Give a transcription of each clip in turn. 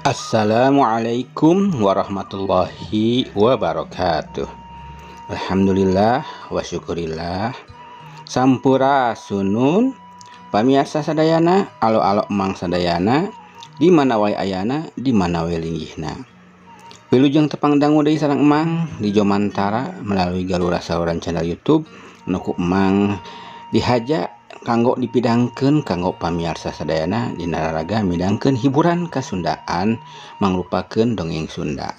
Assalamualaikum warahmatullahi wabarakatuh. Alhamdulillah wa syukurillah. Sampurasunun pamiarsa sadayana, alo-alo emang sadayana, di mana wae ayana, di mana wae linggihna. Wilujeng tepang dangu deui sareng emang di Jomantara melalui galura saluran channel YouTube nu ku emang dihaja kanggo dipidangkeun kanggo pamiarsa sadayana dina raraga midangkeun hiburan kasundaan mangrupakeun dongeng Sunda.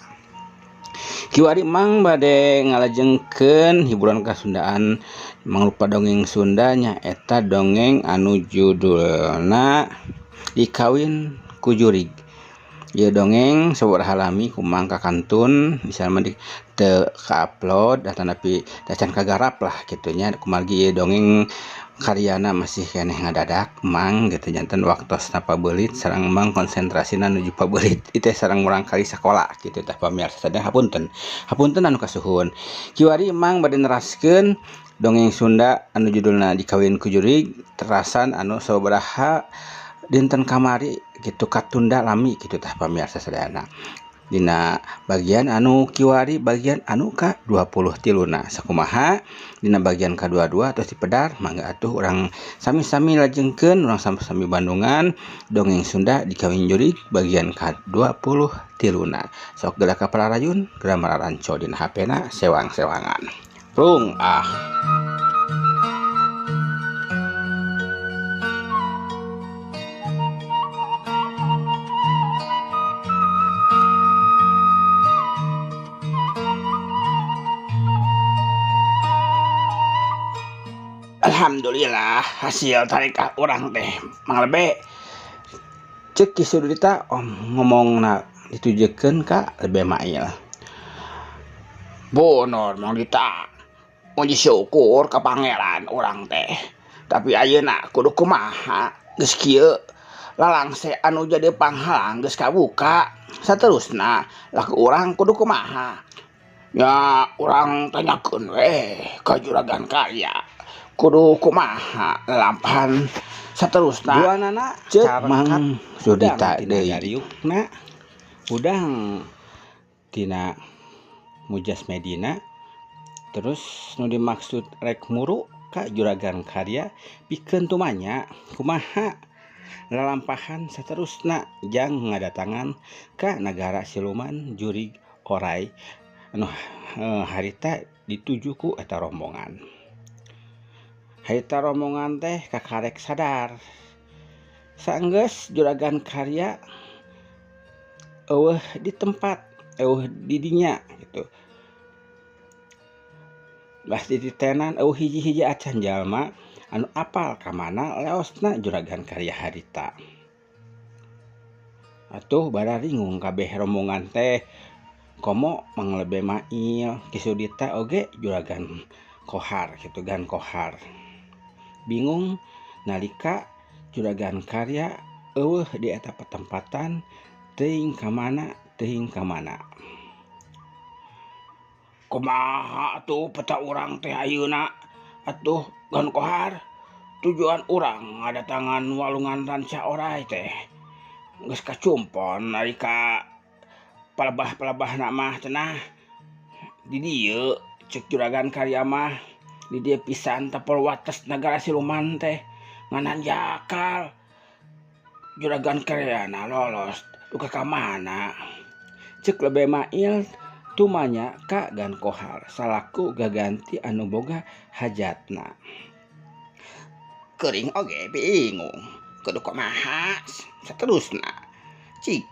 Kiwari emang bade ngalajengkeun hiburan kasundaan mangrupa dongeng Sunda nyaeta dongeng anu judulna Dikawin ku Jurig. Ieu dongeng sabaraha lami ku mang kakantun misalna di teu ka-upload atanapi tacan kagarap lah kitu nya kumargi ieu dongeng karyana masih keneh ngadadak mang gitu janten waktosna pabeulit sareng mang konsentrasina nuju pabeulit ieu teh sareng murangkalih sakola kitu tah pamirsa sadaya hapunten hapunten anu kasuhun. Kiwari mang bade neraskeun dongeng Sunda anu judulna Dikawin ku Jurig terasan anu sabaraha dinten kamari gitu katunda lami kitu tah pamirsa sadayana. Dina bagian anu kiwari bagian anu ka 23 na sakumaha dina bagian ka 22 tos dipedar mangga atuh urang sami-sami lajengkeun urang sami-sami bandungan dongeng Sunda Dikawin Jurig bagian ka 23 na. Sok geura ka pararayun geura mararanco dina HP na sewang-sewangan. Rung ah. Alhamdulillah hasil tarikah urang teh Mang Lebe cek Ki Sudita om ngomongna ditujukeun ka Lebe Mail. Bonor Mang Dita muji syukur ka pangeran urang teh tapi ayeuna kudu kumaha geus kieu lalangse anu jadi panghalang geus kabuka saterusna laku urang kudu kumaha nya urang tanyakeun we ka juragan karya kudu kumaha lalampahan saterusna duanana cek Mang Sudita deui dariukna udang tina Mujas Medina terus nu dimaksud rek muru ka juragan karya pikeun tumanya kumaha lalampahan saterusna jang ngadatangan ka nagara siluman jurig orai anu harita dituju ku eta rombongan. Harita rombongan teh kakarek sadar saenggeus juragan karya eueuh di tempat eueuh di dinya gitu. Bas dititenan eueuh hiji-hiji acan jalma anu apal ka mana leosna juragan karya harita. Atuh bararingung kabeh rombongan teh komo Mang Lebe Mail Ki Sudita oge juragan Kohar gitu gan Kohar. Bingung nalika juragan karya eueuh di eta patempatan teuing ka mana teuing ka mana. Kumaha atuh peta urang teh ayeuna atuh gan Kohar tujuan urang ngadatangan walungan Ranca Orai teh geus kacumpon ari ka palebah-palebahna mah cenah di dieu cek juragan karya mah di dieu pisan tapol wates nagara siluman teh nganan jakal juragan karyana lolos duka ka mana cek Lebe Mail tumanya ka Gan Kohar salaku gaganti anu boga hajatna. Keuring oge bingung kudu kumaha saterusna cik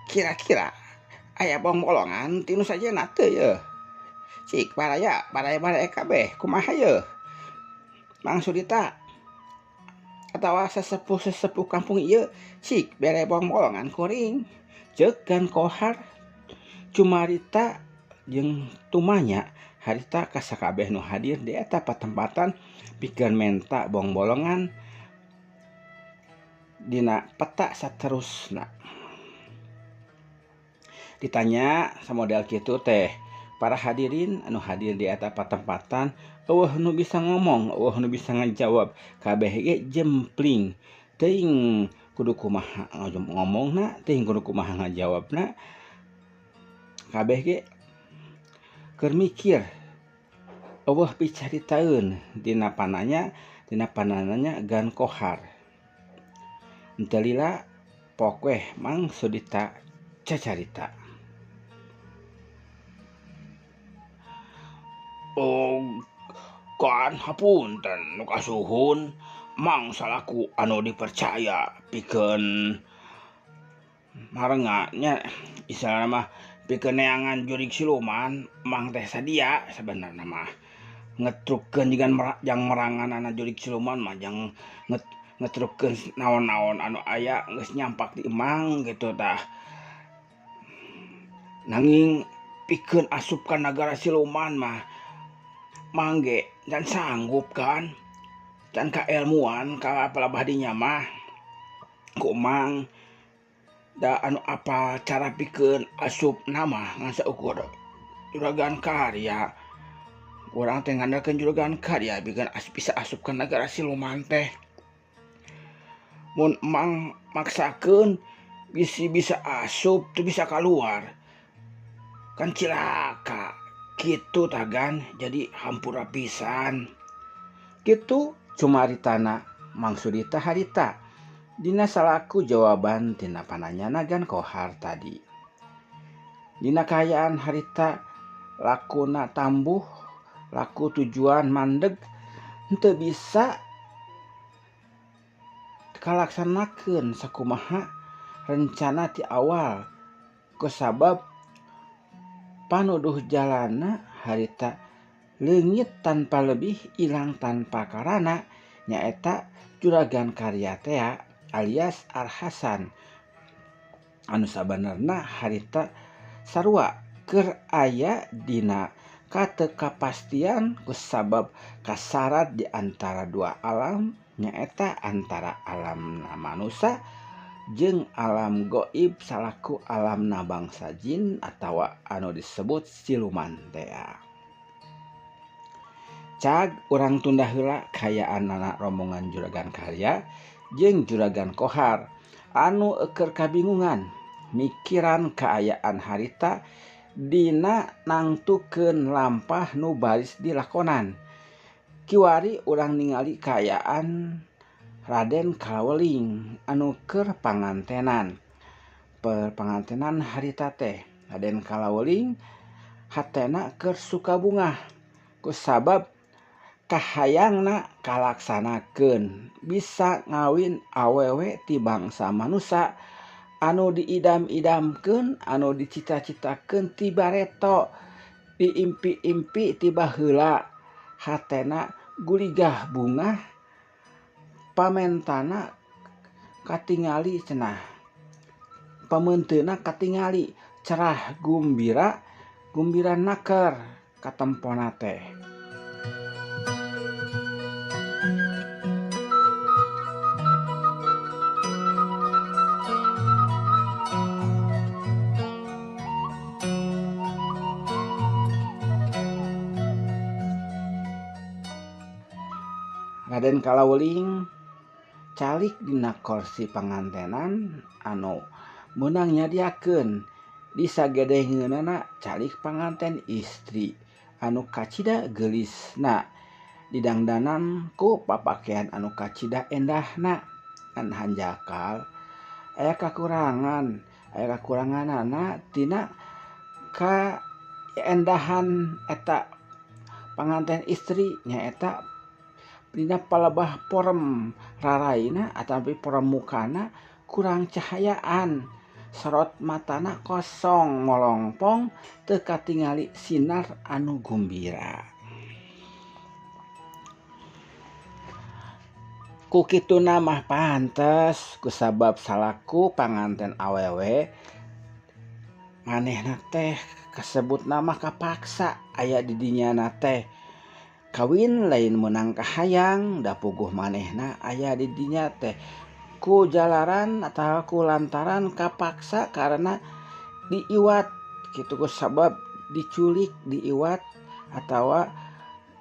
kira-kira aya bongbolongan ti nu sajena teu yeuh cik baraya baraya baraya kabeh kumaha yeuh Mang Sudita atawa sesepuh-sesepuh kampung ieu cik bere bongbolongan kuring ceuk Gan Kohar cumarita jeung tumanya harita ka sakabeh nu hadir di eta patempatan pikeun menta bongbolongan dina peta saterusna. Ditanya samodel kitu teh para hadirin anu hadir di eta patempatan eueuh nu bisa ngomong eueuh nu bisa ngajawab kabeh ge jempling teuing kudu kumaha ngomongna teuing kudu kumaha ngajawabna kabeh ge keur mikir eueuh picaritaeun dina pananya Gan Kohar. Henteu lila pokeh Mang Sudita cacarita. Oh, kan hapunten nu kasuhun Mang salaku anu dipercaya pikeun marenga nya istilahna mah pikeun neangan jurig siluman Mang teh sadia sabenerna mah ngetrukkeun jigan jang meranganana jurig siluman mah jang ngetrukkeun naon-naon anu aya geus nyampak di Emang gitu tah. Nanging pikeun asup ka nagara siluman mah Mang ge can sanggup kan, can kaelmuan ka palabah dinya mah ku Mang da anu apa cara pikeun asup nama ngan saukur Juragan Karya. Urang teh ngandalkeun Juragan Karya pikeun bisa asup ka nagara siluman teh. Mun Mang maksakeun bisi bisa asup teu bisa kaluar kan cilaka kitu tagan, jadi hampura pisan kitu cumaritana Mang Sudita harita dina salaku jawaban tina pananyana Gan Kohar tadi. Dina kaayaan harita lakuna tambuh laku tujuan mandeg henteu bisa kalaksanakeun sakumaha rencana ti awal kusabab panuduh jalana harita leungit tanpa lebih ilang tanpa karana nyaeta Juragan Karya tea alias Al-Hasan anu sabenerna harita sarua keur aya dina katekapastian kusabab kasarat di antara dua alam nyaeta antara alam manusia jeung alam goib salaku alamna bangsa jin atawa anu disebut siluman tea. Cag urang tunda heula kayaanana rombongan Juragan Karya jeung Juragan Kohar anu eukeur kabingungan mikiran kaayaan harita dina nangtukeun lampah nu baris dilakonan. Kiwari urang ningali kaayaan Raden Kalaweling anu keur pangantenan. Pangantenan harita teh Raden Kalaweling hatena keur sukabungah kusabab kahayangna kalaksanakeun bisa ngawin awewe ti bangsa manusa anu diidam-idamkeun anu dicita-citakeun ti bareto diimpi-impi ti baheula. Hatena guligah bungah pamentana katingali cenah pamenteuna katingali cerah gumbira gumbira naker katempona teh. Raden Kalaweling calik dina korsi pangantenan anu meunang nyadiakeun disagedengeunana calik panganten istri anu kacida geulisna didangdanan ku papakean anu kacida endahna. Ngan hanjakal aya kakuranganana tina kaendahan eta panganten istri nyaeta dina palebah porem raraina atawi porem mukana kurang cahayaan, sorot matana kosong molongpong teu katingali sinar anu gumbira. Ku kituna mah pantes kusabab salaku panganten awewe manehna teh kasebutna mah kapaksa aya di dinyana teh. Kawin lain menang kahayang da puguh manehna aya di dinya teh ku jalaran atau ku lantaran kapaksa karena diiwat kitu ku sabab diculik diiwat atawa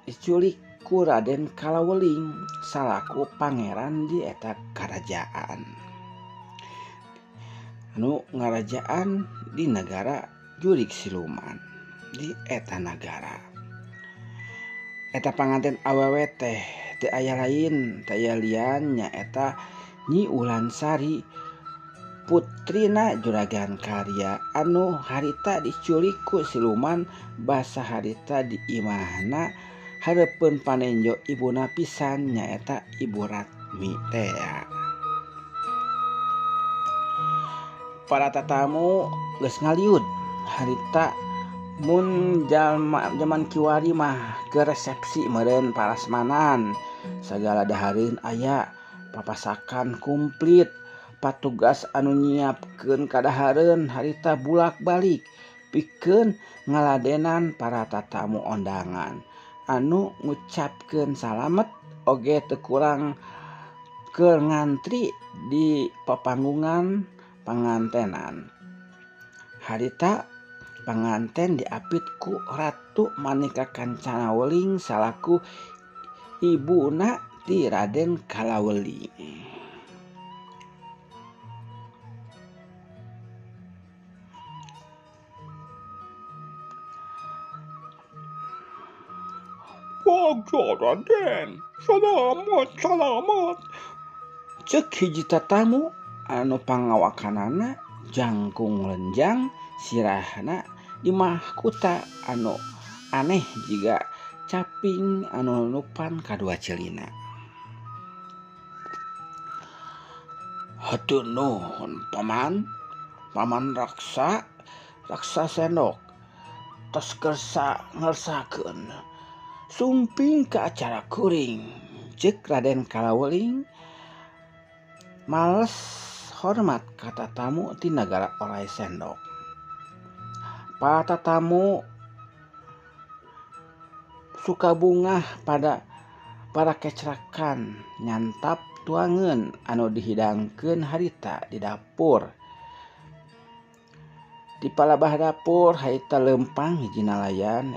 diculik ku Raden Kalaweling salaku pangeran di eta karajaan. anu ngarajaan di nagara jurig siluman di eta nagara. Eta panganten awewe teh teu aya lain teu aya lian nyaeta Nyi Wulansari putrina Juragan Karya anu harita diculik ku siluman basa harita di imahna hareupeun panenjo ibuna pisan nyaeta Ibu Ratmi tea. Para tatamu geus ngaliud harita mun jalma jaman kiwari mah ke resepsi meureun parasmanan sagala dahareun aya papasakan komplit patugas anu nyiapkeun kadahareun harita bulak-balik pikeun ngaladenan para tatamu ondangan anu ngucapkeun salamet oge teu kurang keur ngantri di papanggungan pangantenan. Harita panganten diapit ku Ratu Manika Kancana Weling salaku ibuna ti Raden Kalaweling. Bagja Raden, salamat salamat. Cek hiji tatamu anu pangawakanana jangkung lenjang sirahna di mahkuta anu aneh jiga caping anu nupan kadua celina. Hatur nuhun paman, paman raksa, raksa sendok tos kersa ngersakeun sumping ke acara kuring. Cek Raden Kalaweling males hormat kata tamu ti nagara Orai Sendok. Para tatamu suka bungah pada para kecrakan nyantap tuangeun anu dihidangkeun harita di dapur. Di palabah dapur harita lempang hiji nalayan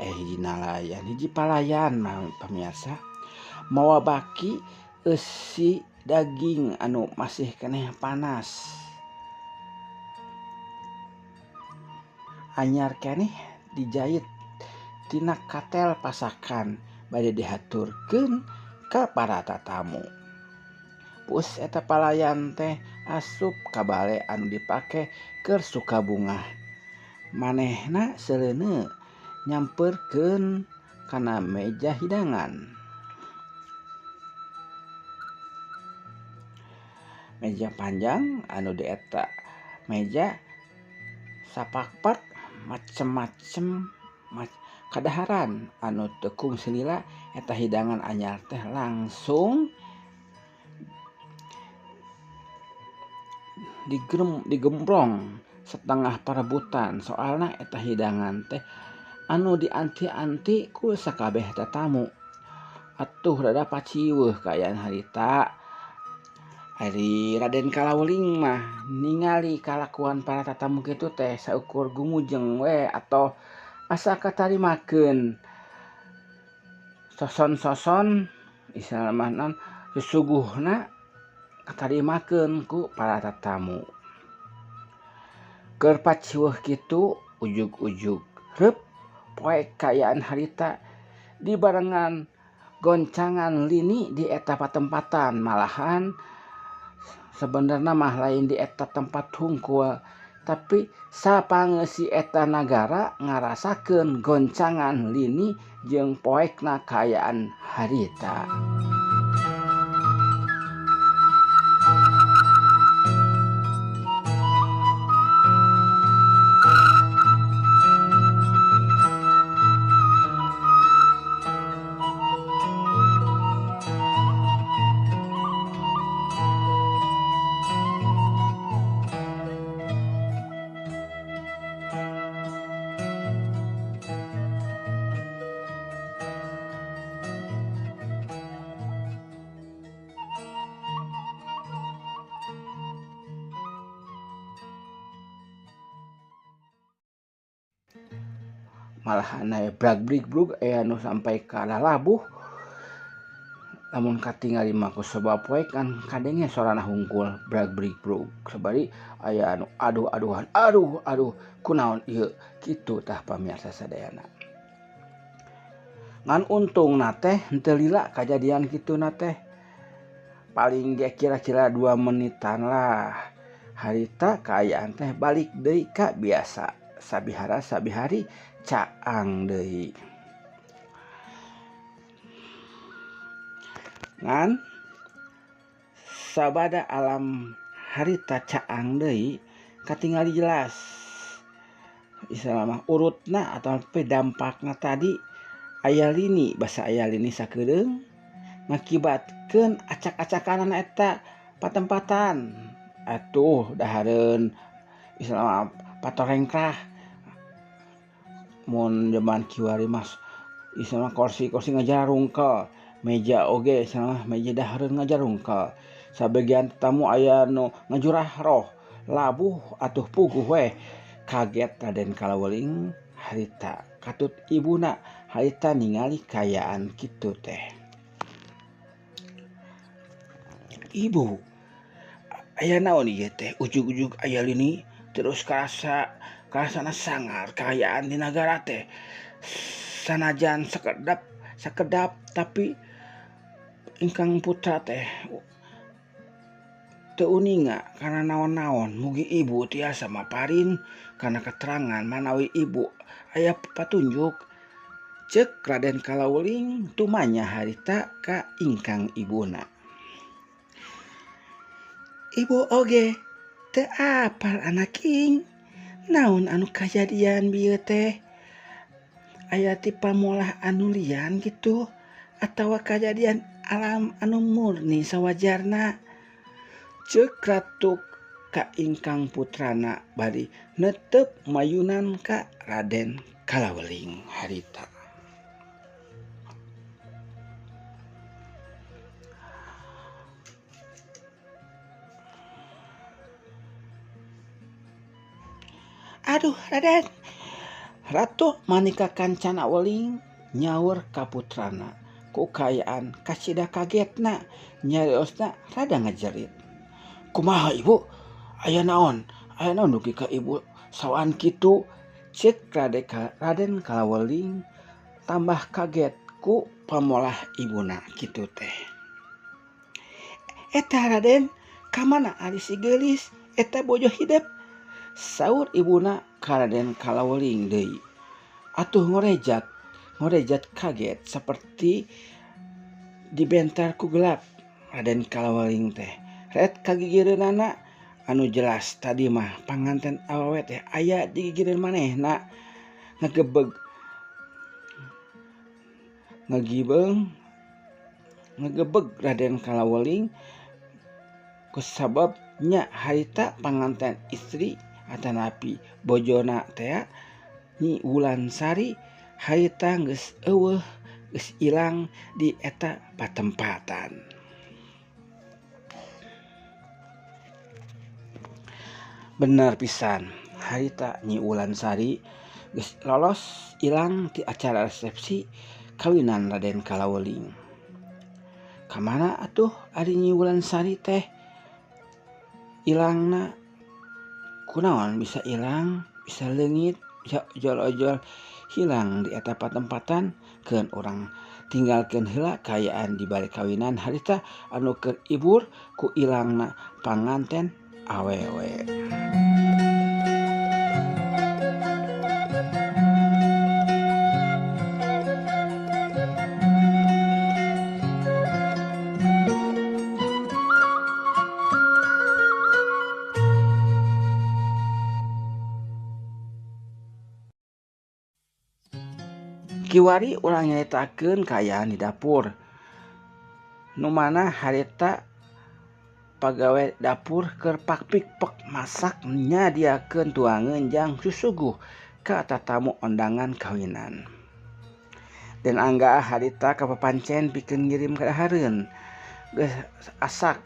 hiji palayan pamirsa mawa baki eusi daging anu masih keneh panas. Anyar keneh dijahit tina katel pasakan bade dihaturkeun ka para tatamu. Pus eta palayan teh asup ka bale anu dipake keur sukabungah. Manehna seleuneu nyamperkeun kana meja hidangan. Meja panjang anu di eta meja sapakpak macem-macem kadaharan anu teu kungsilila eta hidangan anyar teh langsung digembrong setengah perebutan soalna eta hidangan teh anu dianti-anti ku sakabeh tetamu. Atuh rada paciweuh kaayaan harita. Ari Raden Kalaweling mah ningali kalakuan para tatamu kitu teh saukur gumujeng we atau asa katarimakeun. Soson-soson istilah mah naon susuguhna katarimakeun ku para tatamu. Keur paciweuh kitu ujug-ujug reup poek kaayaan harita dibarengan goncangan lini di eta patempatan malahan sebenarnya mah lain di eta tempat hungkul tapi sapangeusi eta nagara ngarasakeun goncangan lini jeung poekna kaayaan harita. Malahan aya brag brig brug aya nu sampai ka lalabuh Lamun katingali mah ku sabab poek kan kadenge sorana hungkul brag brig brug sabari aya anu aduh-aduhan aduh aduh kunaon ieu kitu tah pamirsa sadayana. Ngan untungna teh henteu lila kajadian kituna teh. Paling ge kira-kira 2 menitan lah. Harita kaayaan teh balik deui ka biasa. Sabihara sabihari caang deui. Ngan sabada alam harita caang deui katingali jelas. Istilah mah urutna atau dampakna tadi aya lini, basa aya lini sakeudeung ngakibatkeun acak-acakanana eta patempatan. Atuh dahareun istilah patorengkrah. Mun jaman kiwari mah istilah kursi-kursi ngajarungkel, meja oge istilah meja dahareun ngajarungkel. Sabagian tetamu aya nu ngajurah roh, labuh atuh puguh weh. Kaget Raden Kalaweling harita katut ibuna harita ningali kaayaan kitu teh. Ibu, aya naon ieu teh ujug-ujug aya lini terus karasa karasana sangar kaayaan di nagara teh. Sanajan sakedap sakedap tapi ingkang putra teh teu uninga kana naon-naon. Mugi ibu tiasa maparin kana keterangan manawi ibu aya patunjuk. Cek Raden Kalaweling tumanya harita ka ingkang ibuna. Ibu oge teu apal anak ing naon anu kajadian bieu teh. Aya ti pamolah anu lian gitu atawa kajadian alam anu murni sawajarna. Cek ratu ka ingkang putrana bari netep mayunan ka Raden Kalaweling harita. Aduh Raden, Ratu manika kancana weling nyaur ka putrana ku kaayaan kasida kagetna nyariosna rada ngajerit. Kumaha ibu? Aya naon? Aya naon dugi ka ibu sawaan kitu? Cek Raden Kalaweling tambah kaget ku pamolah ibuna kitu teh. Eta Raden, kamana ari si geulis? Eta bojo hidep. Saur ibuna ka Raden Kalaweling deui. Atuh ngorejat kaget seperti dibentar ku gelap Raden Kalaweling teh. Ret kagigireunana anu jelas tadi mah panganten awewe teh aya di gigireun manehna. Ngegebeg ngegibeng ngegebeg Raden Kalaweling kusabab nya harita panganten istri atanapi bojona teh Nyi Wulansari harita geus eueuh geus ilang di eta patempatan. Bener pisan harita Nyi Wulansari geus lolos ilang ti acara resepsi kawinan Raden Kalaweling. Kamana atuh ari Nyi Wulansari teh ilangna? Kunaon bisa ilang, bisa leungit, bisa ojol-ojol hilang di eta patempatan. Keun urang tinggalkeun heula kaayaan di balik kawinan harita anu keur ibur ku ilangna panganten awewe. Kiwari urang nyaritakeun kaayaan di dapur. Nu mana harita pagawe dapur keur pakpikpek masak nyadiakeun tuangeun jang susuguh ka tatamu ondangan kawinan. Dan angga harita kapapancen pikeun ngirim ka dahareun. Geus asak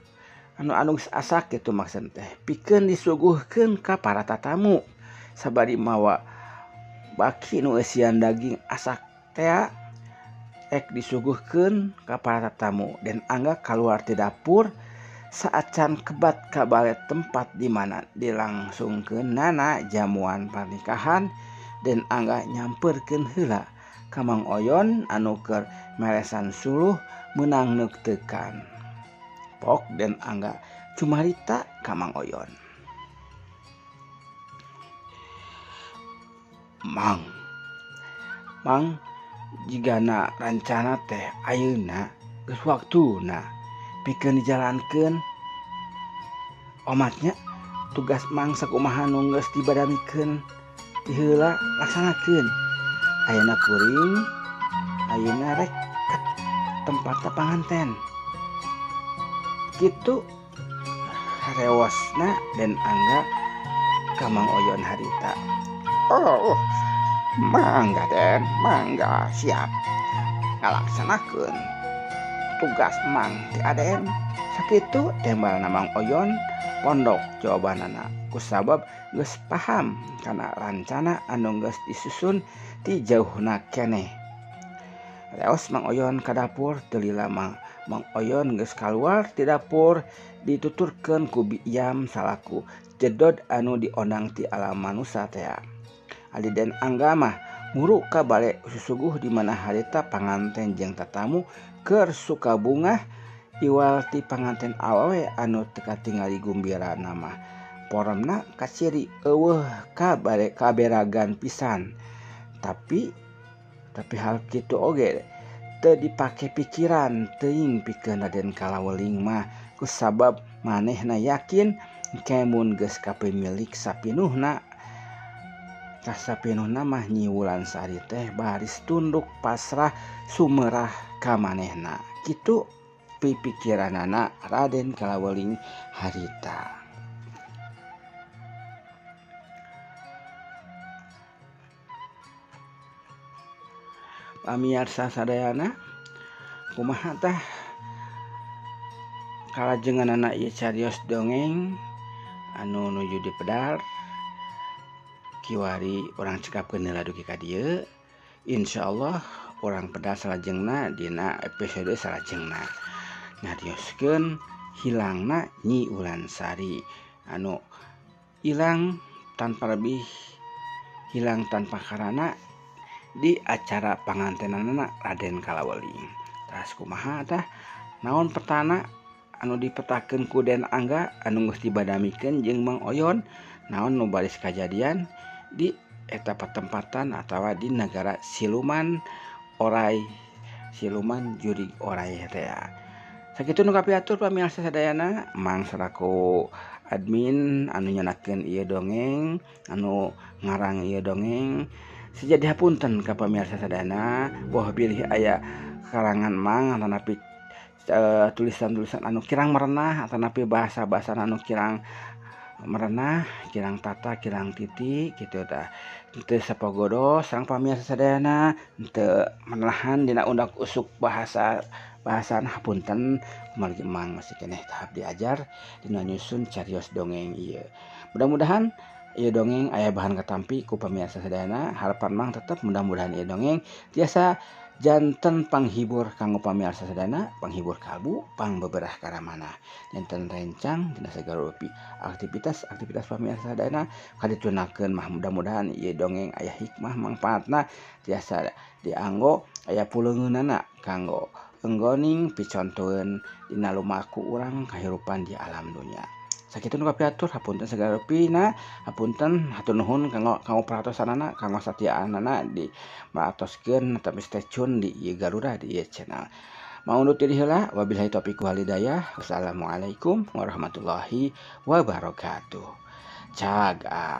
anu geus asak kitu maksud teh pikeun disuguhkeun ka para tatamu. Sabari mawa baki nu eusian daging asak tea ek disuguhkeun ka para tatamu. Den Angga kaluar ti dapur saacan kebat ka bale tempat di mana dilangsungkeunana jamuan pernikahan. Den Angga nyamperkeun heula ka Mang Oyon anu keur meresan suluh meunang neuktekan. Pok Den Angga cumarita ka Mang Oyon. Mang, Mang jigana rancana teh ayeuna geus waktuna pikeun dijalankeun. Omatnya tugas Mang sakumaha nu geus dibadamikeun ti heula laksanakeun. Ayeuna kuring ayeuna rek ka tempat panganten. Kitu harewosna Den Angga ka Mang Oyon harita. Oh, mangga Den, mangga siap ngalaksanakeun tugas Mang ti Aden. Sakitu tembalna Mang Oyon pondok jawabanana kusabab geus paham kana rancana anu geus disusun ti jauhna keneh. Leos Mang Oyon ka dapur teu lila Mang Oyon geus kaluar ti dapur dituturkeun ku Biam salaku jedod anu diondang ti alam manusa tea. Ali Den Angga mah muru ka bale susuguh di mana harita panganten jeung tatamu keur sukabungah iwal ti panganten awewe anu teu katingali gumbirana mah. Poremna kaciri eueuh ka bale kaberagan pisan. Tapi hal kitu oge teu dipake pikiran teuing pikeun Raden Kalaweling mah kusabab manehna yakin kemun geus kapemilik sapinuhna. Kasapinuhna mah Nyi Wulansari teh baris tunduk pasrah sumerah ka manehna. Kitu pipikiranana Raden Kalaweling harita. Pamiarsa sadayana kumaha tah kalajenganana ieu carios dongeng anu nuju dipedar kiwari urang cekapkeun heula dugi ka dieu. Insyaallah urang pedar salajengna dina episode salajengna nyarioskeun hilangna Nyi Wulansari anu ilang tanpa lebih hilang tanpa karana di acara pangantenanana Raden Kalaweling. Teras kumaha tah naon petana anu dipetakeun ku Den Angga anu geus dibadamikeun jeung Mang Oyon, naon nu baris kajadian di eta patempatan atawa di negara siluman orai, siluman jurig orai teh. Sakitu nu kapiatur pamirsa sadayana, Mang selaku admin anu nyenakeun ieu dongeng, anu ngarang ieu dongeng, sejadi hapunten ka pamirsa sadayana boh bilih aya karangan Mang atanapi tulisan-tulisan anu kirang merenah atanapi bahasa-bahasa anu kirang merenah, kirang tata, kirang titik gitu tah. Teu sapogodo sareng pamirsa sadayana teu merenahan dina undak usuk bahasa bahasana hapunten kumargi Mang masih keneh tahap diajar dina nyusun carios dongeng ieu. Mudah-mudahan ieu dongeng aya bahan katampi ku pamirsa sadayana. Harapan Mang tetep mudah-mudahan ieu dongeng tiasa janten panghibur kanggo pamirsa sadayana, panghibur kalbu, pangbeberah karamana. Janten rencang dina sagala rupi aktivitas-aktivitas pamirsa sadayana kaditunakeun mah mudah-mudahan ieu dongeng aya hikmah mangfaatna tiasa dianggo aya puleungeunana kanggo enggoning picontoeun dina lumaku urang kahirupan di alam dunya. Sakitu nu kapiatur hapunten sagala rupina, hapunten hatur nuhun kanggo perhatosanana, kanggo satiaanana di maatoskeun tapi stay tune di ieu Garuda di ieu channel. Mau undur diri heula, wabillahi taufiq wal hidayah. Wassalamualaikum warahmatullahi wabarakatuh. Caga.